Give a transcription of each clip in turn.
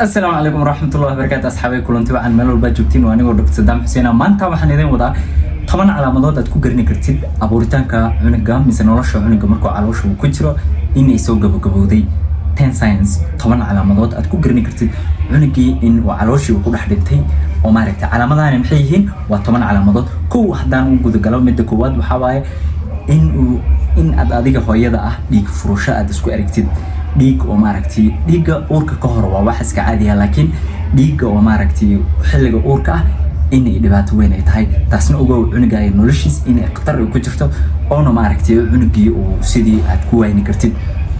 Asalaamu calaykum waraxmatullahi wabarakaatu. Asxaabay, kulanti waxaan meel walbaa joogtiin. Waa anigoo Dr. Saddam Xuseen. Maanta waxaan idin wadaa 10 calaamadood aad ku garan kartid abuuritaanka cunuga mise nolosha cunuga markuu caloosha uu ku jiro inay soo gabagabowday. 10 signs, 10 calaamadood aad ku garan kartid cunugii in uu calooshii uu ku dhex dhintay. Oo maaragtay, calaamadahani maxay yihiin? Waa 10 calaamadood. Kow, haddaan u gudagalo, midda koowaad waxaa waaye in uu in aad adiga hooyada ah dhiig furasho aad isku aragtid. Dhiig oo maaragtay, dhiigga uurka ka hor waa wax iska caadiya, laakiin dhiigga oo maaragtay xilliga uurka ah inay dhibaato weyn ay tahay. Taasna ogow, cunuga ay noloshiis inay khatar ay ku jirto, oona maaragtay cunugii uu sidii aad ku wayni kartid.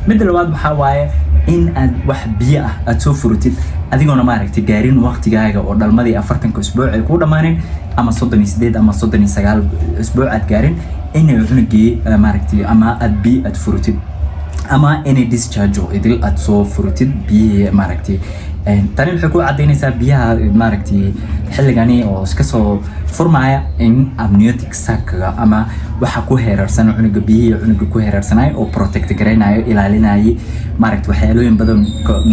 Midda labaad waxaa waaye in aad wax biyo ah aad soo furatid adigoona maaragtay gaarin waqtigaaga oo dhalmadii 40-ka isbuuc ay kuu dhammaanin, ama 38 ama 39 isbuuc aad gaarin, inay cunugii maaragtay ama aad biyo aad furatid ama inay discharge oo idil aad soo furatid biyihii. Maaragtay, tani waxay ku cadaynaysaa biyaha maaragtay xilligani oo iska soo furmaya in amniotic sac-ga ama waxa ku heerarsan cunuga, biyihii cunuga ku heerarsanaya oo protect garaynayo, ilaalinayay, maaragtay waxyaalooyin badan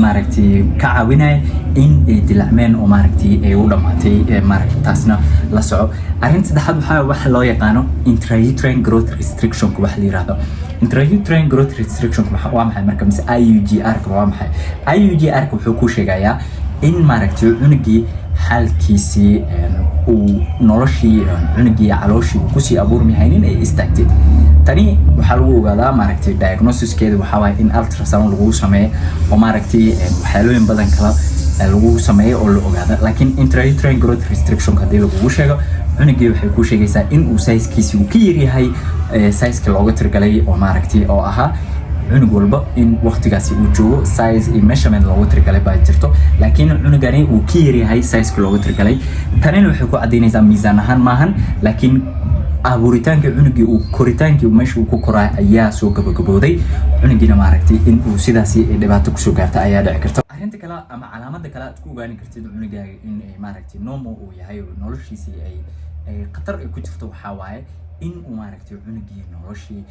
maaragtay ka caawinaya in ay dilacmeen oo maaragtay ay u dhamaatay. Maaragtay taasna la soco. Arrinta saddexaad waxaa waxa loo yaqaano intrauterine growth restriction. Waxa la yiraahdo intrauterine growth restriction waa maxay marka, mise IUGR ka waa maxay? IUGR ka wuxuu ku sheegayaa in maaragtay cunugii xaalkiisii uu noloshii cunugii calooshii uu kusii abuurmi haynin ay istaagtay. Tani waxaa lagu ogaadaa, maaragtay, diagnosiskeeda waxaa waaye in ultrasound lagu sameeyo oo maaragtay waxyaalooyin badan kala lagu sameeyo oo la ogaado. Laakiin intrauterine growth restriction haddii lagugu sheego, cunugii waxay kuu sheegaysaa in uu sizekiisi uu ka yaryahay sizeka looga tirgalay, oo maaragtay oo ahaa cunug walba in waqtigaasi uu joogo size iyo measurement loogu talagalay baa jirto, laakiin cunugani uu ka yaryahay sizeka loogu talagalay. Tanina waxay ku cadaynaysaa miisaan ahaan maahan, laakiin abuuritaanka cunugii uu koritaankii meesha uu ku koraay ayaa soo gabagabooday. Cunugiina maaragtay in uu sidaasi dhibaato kusoo gaarta ayaa dhici karta. Arrinta kale ama calaamada kale aad ku ogaani kartid cunugaaga in maaragtay normal uu yahay oo noloshiisii ay khatar ay ku jirto waxaa waaye in uu maaragtay cunugii noloshii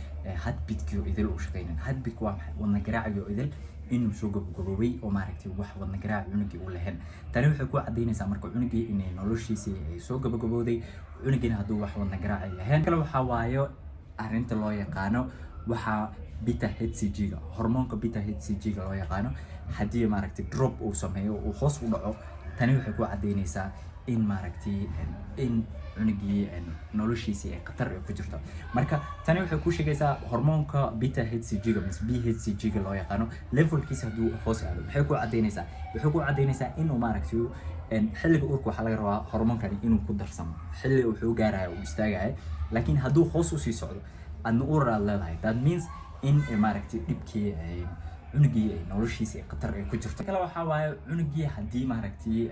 heartbeatkii oo idil uu shaqaynin. Heartbeat waa maxay? Wadna garaacii oo idil inuu soo gabagaboobay oo maaragtay wax wadna garaac cunugii uu lahayn. Tani waxay ku cadaynaysaa marka cunugii inay noloshiisii ay soo gabagabooday, cunugiina hadduu wax wadna garaac ay lahayn. Kale waxaa waayo arrinta loo yaqaano waxaa beta HCG-ga, hormoonka beta HCG-ga loo yaqaano, haddii maaragtay drop uu sameeyo, uu hoos u dhaco, tani waxay ku cadaynaysaa in maaragtay in cunugii noloshiisii ay khatar ay ku jirto. Marka tani waxay ku sheegaysaa hormoonka beta HCG-ga mise BHCG-ga loo yaqaano levelkiisa hadduu hoos aado, waxay ku cadaynaysaa inuu maaragtay xilliga uurka waxaa laga rabaa hormoonkani inuu ku darsamo, xilli wuxuu gaaraya uu istaagaya, laakiin hadduu hoos usii socdo adna uur aad leedahay, that means in maaragtay dhibkii cunugii ay noloshiisa ay khatar ay ku jirto. Kale waxaa waaye cunugii haddii maaragtay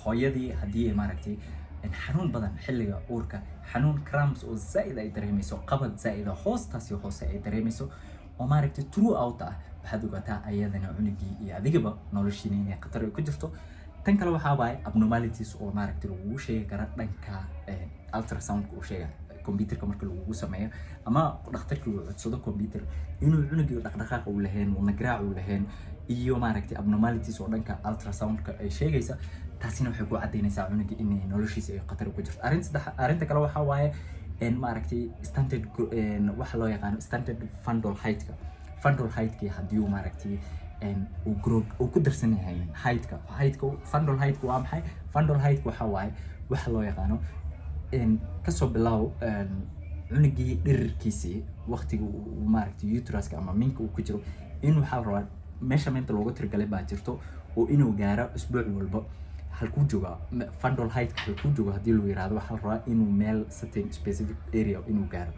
hooyadii haddii ay maaragtay xanuun badan xilliga uurka, xanuun cramps oo zaa'id ay dareemayso, qabad zaa'id ah hoostaasi hoose ay dareemayso oo maaragtay throughout ah, waxaad ogaataa ayadana cunugii iyo adigaba noloshiina inay khatar ay ku jirto. Tan kale waxaa waaye abnormalities oo maaragtay lagugu sheegi kara dhanka ultrasoundka uu sheegaya, computerka marka lagugu sameeyo ama dhakhtarkii uu codsado computer, inuu cunugii dhaqdhaqaaq uu lahayn, wadna garaac uu lahayn, iyo maaragtay abnormalities oo dhanka ultrasoundka ay sheegaysa. Taasina waxay ku cadaynaysaa cunugii inay noloshiisa ay khatar ku jirto. Arrinta saddex, arrinta kale waxaa waaye maaragtay stunted, waxa loo yaqaano stunted fundal height-ka. Fundal height-kii haddii uu maaragtay uu grow uu ku darsan yahay height-ka. Fundal height-ka waa maxay? Fundal height-ka waxa waaye waxa loo yaqaano kasoo bilow cunugii dhirirkiisii waqtiga uu maaragtay uteruska ama minka uu ku jiro, in waxaa la rabaa measurement loogu talagalay baa jirto oo inuu gaaro isbuuc walba. Halkuu joogaa fundal height? Halkuu joogo haddii lagu yiraahdo, waxaa la rabaa inuu meel certain specific area inuu gaaro.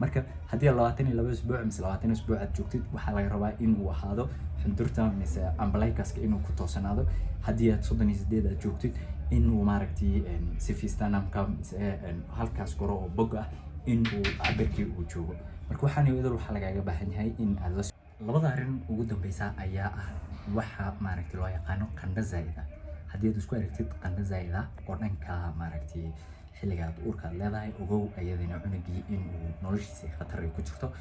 Marka haddii 22 isbuuc mise 20 isbuuc aad joogtid, waxaa laga rabaa inuu ahaado xundurta mise umbilicuska inuu ku toosanaado. Haddii aad 38 aad joogtid, inuu maaragtay xiphisternumka mise halkaas koro oo bog ah in uu cabirkii uu joogo. Marka waxaan idil waxaa lagaaga baahan yahay in aad la labada arrin ugu dambeysa ayaa ah waxa maaragtay loo yaqaano qandho zaa'id ah. Haddii aad isku aragtid qandho zaa'id ah oo dhanka maaragtay xilliga aad uurka aad leedahay, ogow ayadana cunugii in uu noloshiisa khatar ay ku jirto.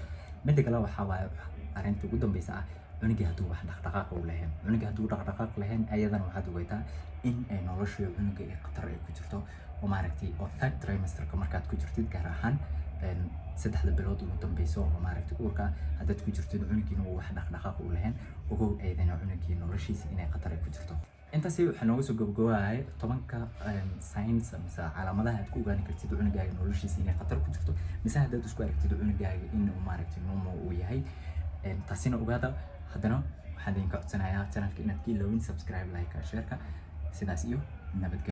Midda kale waxaa waaye arrinta ugu dambeysa ah. Cunugii hadduu wax dhaqdhaqaaq u lahayn, cunugii hadduu dhaqdhaqaaq lahayn, ayadana waxaad ogaataa in ay nolosha cunuga ay khatar ay ku jirto. Oo maaragtay oo third trimesterka markaad ku jirtid, gaar ahaan 3da bilood ugu dambeyso oo maaragtay uurka haddaad ku jirtid, cunugiina uu wax dhaqdhaqaaq u lahayn, ogow ayadana cunugii noloshiisa inay khatar ay ku jirto. Intaasi waxaa nooga soo gabagabaayay 10ka signs mise calaamadaha aad ku ogaani kartid cunugaaga noloshiisa inay khatar ku jirto, mise haddaad isku aragtid cunugaaga inuu maaragtay normal uu yahay. Taasina ogaada. Haddana waxaan idinka codsanayaa channelka inaad ka iloowin subscribe, like, shareka. Sidaas iyo nabadgelyo.